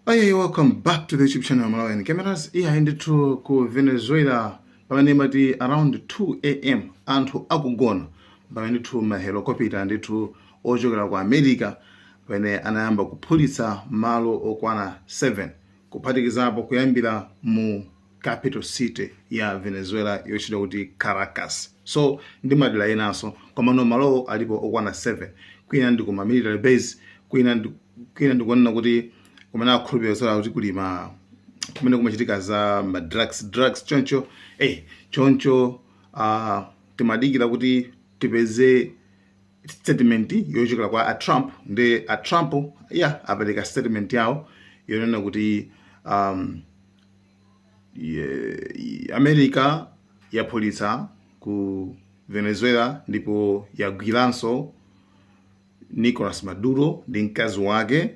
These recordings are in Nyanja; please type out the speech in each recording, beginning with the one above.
Hey, welcome back to the YouTube channel Malawian Cameras. Iya, ndithu ku Venezuela pamene imati around 2 a.m., anthu akugona, pamene ndithu mahelikopita ndithu ochokera ku America pamene anayamba kuphulitsa malo okwana 7, kuphatikizapo kuyambira mu capital city ya Venezuela yotchedwa kuti Caracas, so ndi madera enanso, komano malowo alipo okwana 7. Kwina ndi kuma military base, kwina ndikuonena kuti kumene akhulupirira kuti kuli ma kumene kumachitika za ma drugs choncho. Choncho timadikira kuti tipeze statement yochokera kwa a Trump. Ndi a Trump ya apereka statement yawo yonena kuti America yaphulitsa ku Venezuela ndipo yagwiranso Nicolas Maduro ndi mkazi wake,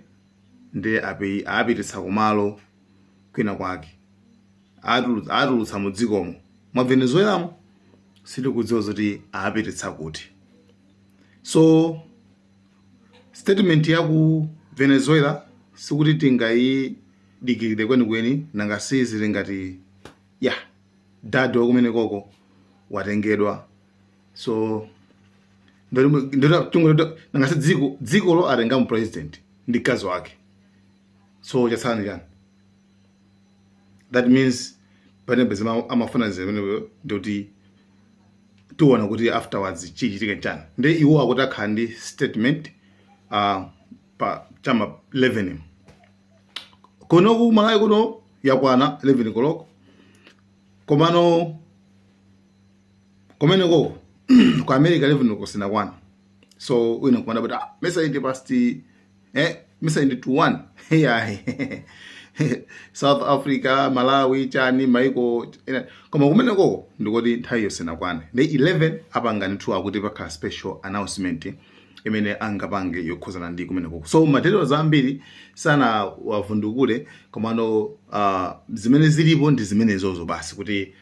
ndi apititsa kumalo kwina kwake, atulutsa mu dzikomo mwa Venezuelamo. Sitikudziwa zoti apititsa kuti. So statement ya ku Venezuela sikuti tingayidikirire kwenikweni, nanga sizili ngati ya dadi wakumene koko watengedwa. So nanga si dzikolo atengamo president ndi mkazi wake, so chatsala ndi chani? That means pamene zima amafuna zimene ndikuti tiona kuti afterwards chichitike chani. Ndi iwo akuti akhala ndi statement pa chama 11. Kuno ku Malawi kuno yakwana 11 koloko, komano kumeneko ku America 11 kusinakwana. So wina kumanda kuti, "Ah, mesa indi past, mesa indi to 1?" Yeah, South Africa, Malawi, chani, maiko ena. Koma kumenekoko ndikuti nthawi yosinakwane. Ndi 11 apanga ndithu, akuti pakhala special announcement imene angapange yokhuzana ndi kumenekoko. So ma details ambiri sanawavundukule, komano zimene zilipo ndi zimenezozo basi, kuti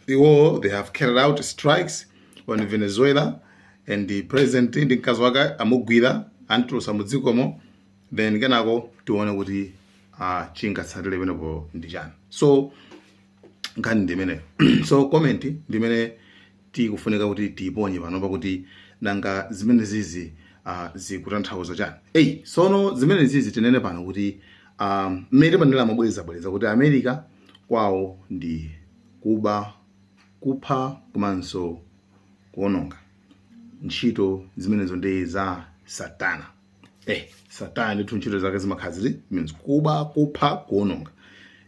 iwo they have carried out strikes on Venezuela and the president ndi mkazi wake amugwira, antulusa mudzikomo. Then kenako tione kuti chingatsatire penepo ndi chani. So nkhani ndimene, so comment ndimene tikufunika kuti tiyiponye panopa, kuti nanga zimene zizi zikutanthauza chani? Eyi, sono zimene zizi tinene pano kuti mmene timanena mabwerezabwereza kuti America kwawo ndi kuba, kupha komanso kuononga. Ntchito zimenezo ndi za Satana. Satana ndithu ntchito zake zimakhala zili means kuba, kupha, kuononga.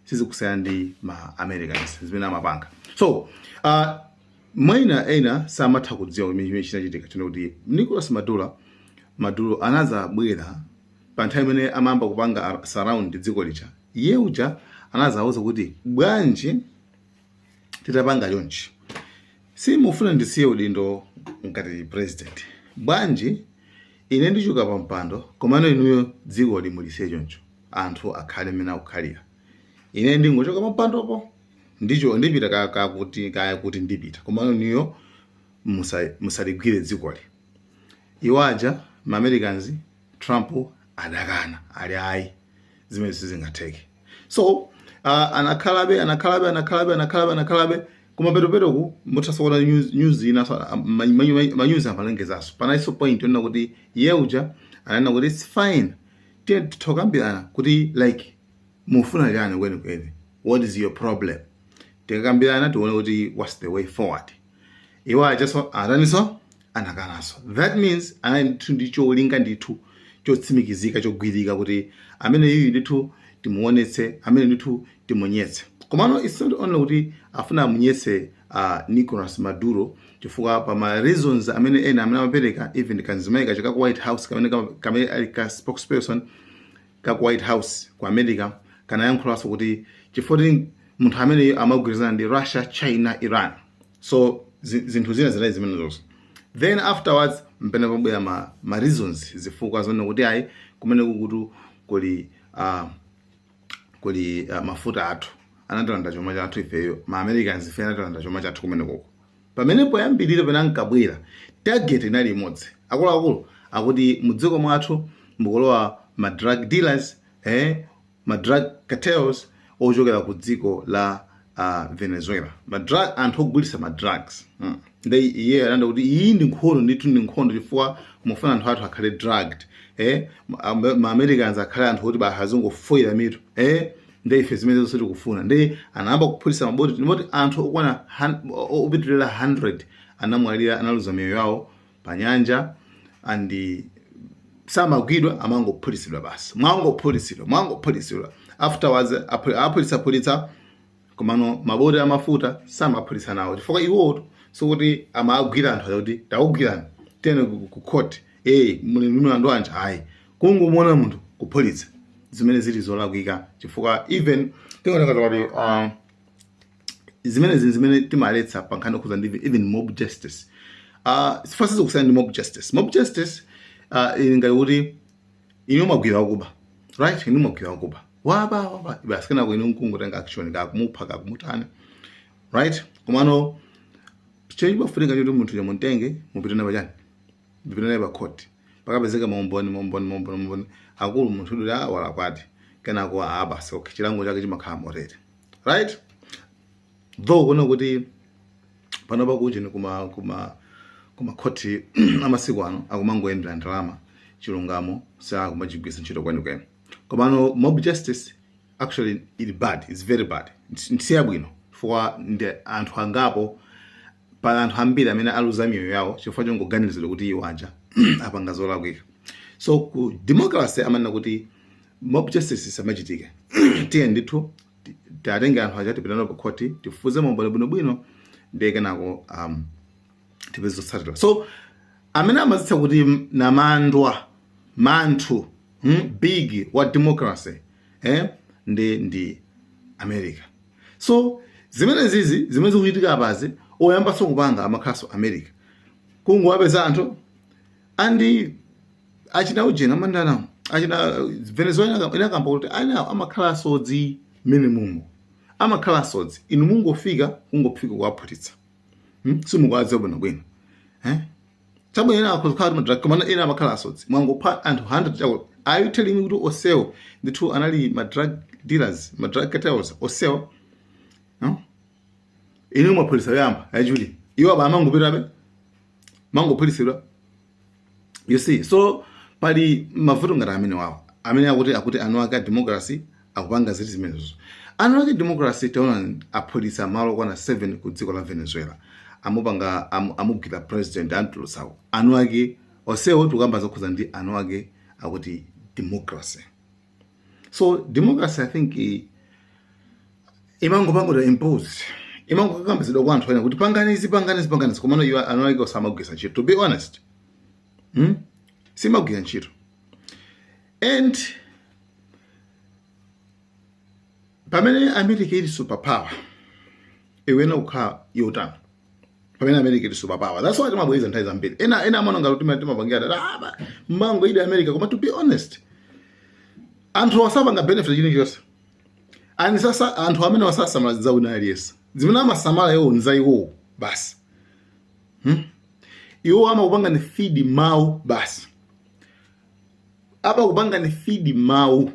Sizikusiyana ndi ma Americans zimene amapanga. So mwina ena samatha kudziwa chimene chinachitika chino, kuti Nicolas Maduro anazabwera pa nthawi imene amayamba kupanga surround dziko lija. Iye uja anazawuza kuti, "Bwanji titapanga chonchi? Simufuna ndisiye udindo ngati president? Bwanji ine ndichoka pa mpando, komano inuyo dziko limulisiye choncho, anthu akhale mmene akukhalira. Ine ndingochoka pa mpandopo, ndicho ndipita ka kuti kaya kuti ndipita, komano inuyo musaligwire dzikoli." Iwo aja ma Americans, Trump adakana, ali, "Ayi, zimene sizingatheke." So anakhalabe, anakhalabe, anakhalabe, anakhalabe, anakhalabe. Koma petupetuku muthasoona news ina, so, ma news amalengezaso, panaliso point yonena kuti iye uja ananena kuti, "It's fine, tiye titokambirana kuti like mufuna chani kwenikweni? What is your problem? Tikakambirana tione kuti what's the way forward." Iwo ajaso ataniso? Anakanaso. That means anali ndithu ndi cholinga ndithu chotsimikizika, chogwirika, kuti amene yuyu ndithu timuonetse, amene ndithu timunyetse. Komano it's not only kuti afuna amunyetse Nicolas Maduro, chifukwa pa ma reasons amene ena amene amapereka, even kanzimayi kacho ka ku White House kamene ali ka spokesperson ka ku White House ku America, kanayankhulanso kuti chifukwa kuti munthu amene amagwirizana ndi Russia, China, Iran. So zinthu zina zinali zimene zonse. Then afterwards mpene pabwera ma reasons, zifukwa zonena kuti ayi, kumene kukutu kuli mafuta athu, anatilanda chuma chathu ifeyo ma Americans, ife anatilanda chuma chathu kumene koko. Pamene poyambirira pene ankabwera, target inali imodzi. Akuluakulu akuti mudziko mwathu mukulowa ma drug dealers. Ma drug cartels ochokera ku dziko la Venezuela, ma drug, anthu ogulitsa ma drugs. Nde iye ananena kuti iyi ndi nkhondo ndithu, ndi nkhondo chifukwa mufuna anthu athu akhale drugged, ma Americans akhale anthu oti basi azingofoyera mitu, nde ife zimene zonse tikufuna. Nde anayamba kuphulitsa maboti, ndimoti anthu okwana opitirira 100 anamwalira, analuza miyoyo yawo pa nyanja, and samagwidwa, amangophulitsidwa basi, mwangophulitsidwa, mwangophulitsidwa. Afterwards aphulitsaphulitsa, komano maboti amafuta samaphulitsa nawo, chifukwa iwowo sikuti amagwira anthu aja kuti takugwirani, tiyeni ku court, muli ndi mlandu wanji, ayi. Kungomuona munthu, kuphulitsa, zimene zili zolakwika, chifukwa even tingotenga kuti zimene zinthu zimene timaletsa pa nkhani yokhuza ndi even mob justice, chifukwa sizikusiyana ndi mob justice. Mob justice ili ngati kuti inu mwagwira wakuba, right? Inu mwagwira wakuba, waba, waba basi, kenako inu nkungotenga action, kakumupha, kakumutani, right? Komano chimene chimafunika choti munthu chamutenge, mupite naye pachani, mupite naye pa court, pakapezeka maumboni, maumboni, maumboni, maumboni akulu, munthu uyu walakwadi, kenako basi, okay, chilango chake chimakhala motere, right? Though kuona kuti panopa kuchini kuma khoti amasiku ano akumangoyendera ndalama, chilungamo sakumachigwiritsa ntchito kwenikweni. Komano mob justice actually ili bad, it's very bad, siyabwino, chifukwa ndi anthu angapo, pali anthu ambiri amene aluza miyoyo yawo chifukwa chongoganizidwa kuti iwo aja apanga zolakwika. So ku democracy amanena kuti mob justice isamachitike, tiye ndithu tiatenge anthu aja, tipite nawo pa khoti, tifufuze maumboni bwinobwino, ndiye kenako tipeze zotsatira. So amene amazitcha kuti namandwa manthu, big wa democracy, ndi America. So zimene zizi zimene zikuchitika apazi, oyambanso kupanga amakhalanso America, kungowapeza anthu and achina ujena amandana, achina Venezuela inakamba kuti ana amakhala asodzi mmene mumo, amakhala asodzi, inu mungofika, kungofika kuwaphulitsa, Simukuwadziwa bwinobwino, eh? Chabwino, ena akhoza kukhala ma drug, koma ena amakhala asodzi. Mwangopha anthu 100 chako, are you telling me kuti osewo ndithu anali ma drug dealers, ma drug cartels osewo, no? Inu mwaphulitsa yoyamba, yachiwiri, iwo aba amangopitabe, mangophulitsidwa, you see? So pali mavuto ngati amene wawo, amene akuti anu ake a democracy akupanga ziti zimenezo. Anu ake democracy, taona aphulitsa malo okwana 7 ku dziko la Venezuela, amupanga amugwira president, amtulutsawo. Anu ake onsewo tikuyamba zokhuza ndi anu ake akuti democracy. So democracy, I think, imangopangidwa impose, imangokakambizidwa kwa anthu ena kuti pangani izi, pangani izi, pangani izi, komano iwo anu ake osamagwisa ntchito, to be honest, Simagwira ntchito. And pamene America ili superpower, iwena kukhala yotani? Pamene America ili superpower, that's why timabweza nthawi zambiri, ena amaona ngati timapangira mmango ili America, koma to be honest, anthu asapanga benefit chilichonse, and sasa anthu amene wasasamala za wina aliyense, zimene amasamala iwo nza iwowo basi, Iwo amakupanga ni feed mawu basi, amakupanga ni feed mawu,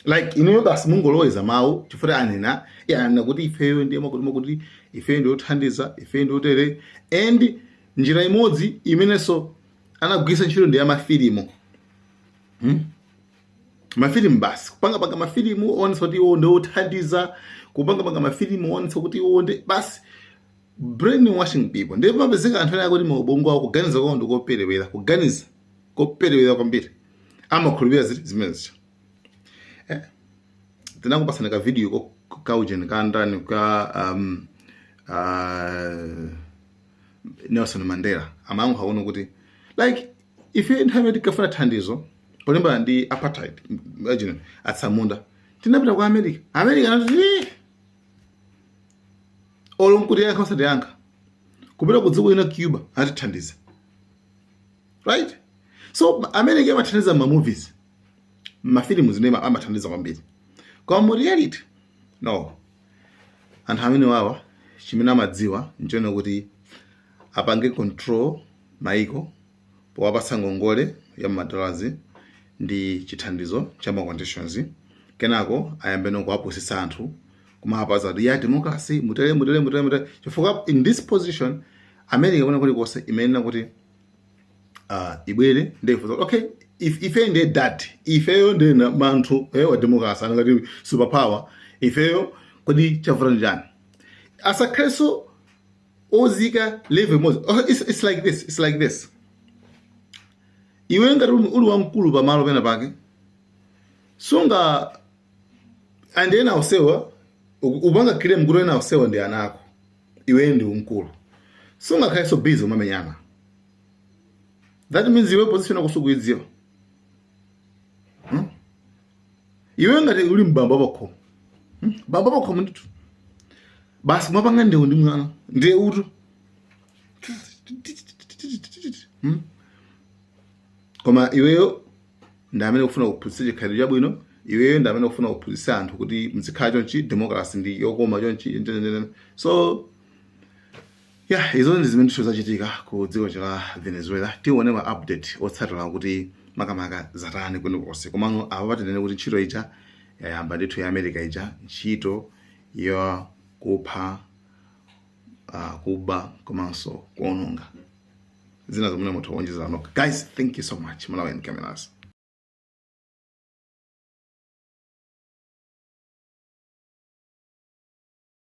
like inuyo basi mungoloweza mawu, chifukwa anena anena kuti ifeyo ndiye makuti makuti, ifeyo ndiye othandiza, ifeyo ndiye otere. And njira imodzi imenenso anagwiritsa ntchito ndi ya mafilimu, Mafilimu basi, kupangapanga mafilimu oonetsa kuti iwo ndi othandiza, kupangapanga mafilimu oonetsa kuti iwo ndi basi brainwashing people. Ndiye pamapezeka anthu ena akuti maubongo awo, kuganiza kwawo ndikoperewera, kuganiza koperewera kwambiri, amakhulupirira ziti zimenezi. Tinakupasani ka video ka ujeni, ka ndani, ka Nelson Mandela, amayankha kuno kuti like ife nthawi imene tinkafuna thandizo polimbana ndi apartheid, imagine, atsamunda, tinapita ku America. America anati, "Eh, olo nkutiyankha osatiyankha." Kupita ku dziko lina, Cuba, anatithandiza, right? So America imathandiza ma movies, mafilimu, zimene amathandiza kwambiri, koma mu reality, no. Anthu amene wawa chimene amadziwa nchone kuti apange control maiko powapatsa ngongole ya ma dollars ndi chithandizo cha ma conditions. Kenako ayambe nkuwapusitsa anthu, kumapasa kuti ya democracy, mutere, mutere, mutere, mutere, chifukwa in this position America kuna kulikonse imenena kuti ibwere ndefuza, okay, if ife ndiye dad, ifeyo ndiye manthu wa democracy, anangati superpower ifeyo, kodi chavuta ndi chani? Asakhalenso ozika level imodzi. Oh, it's like this, it's like this: iwe ngati uli wamkulu pamalo pena pake, sunga and ena ausewa upanga claim kuti ena ausewa ndi ana ako, iwe ndi umkulu, sungakhalenso busy umamenyana. That means iwe position yako sukuidziwa, Iwe ngati uli mbambo pakhomo, Bambo pakhomo ndithu, basi mwapanga ndewu ndi mwana, ndiye utu, Koma iweyo ndi amene ukufuna kuphunzitsa chikhalidwe chabwino, iweyo ndi amene ukufuna kuphunzitsa anthu kuti mzikhala chonchi, democracy ndi yokoma chonchi. So yeah, izo ndi zimene ndithu zachitika ku dziko la Venezuela. Tione ma update otsatira kuti makamaka zatani kwenikwense. Komano apa patinene kuti ntchito ija yayamba ndithu ya America ija, ntchito ya kupha, kuba komanso kuononga zina zomwe mutha kuonjezera nokha. Guys, thank you so much. Malawi and Cameras.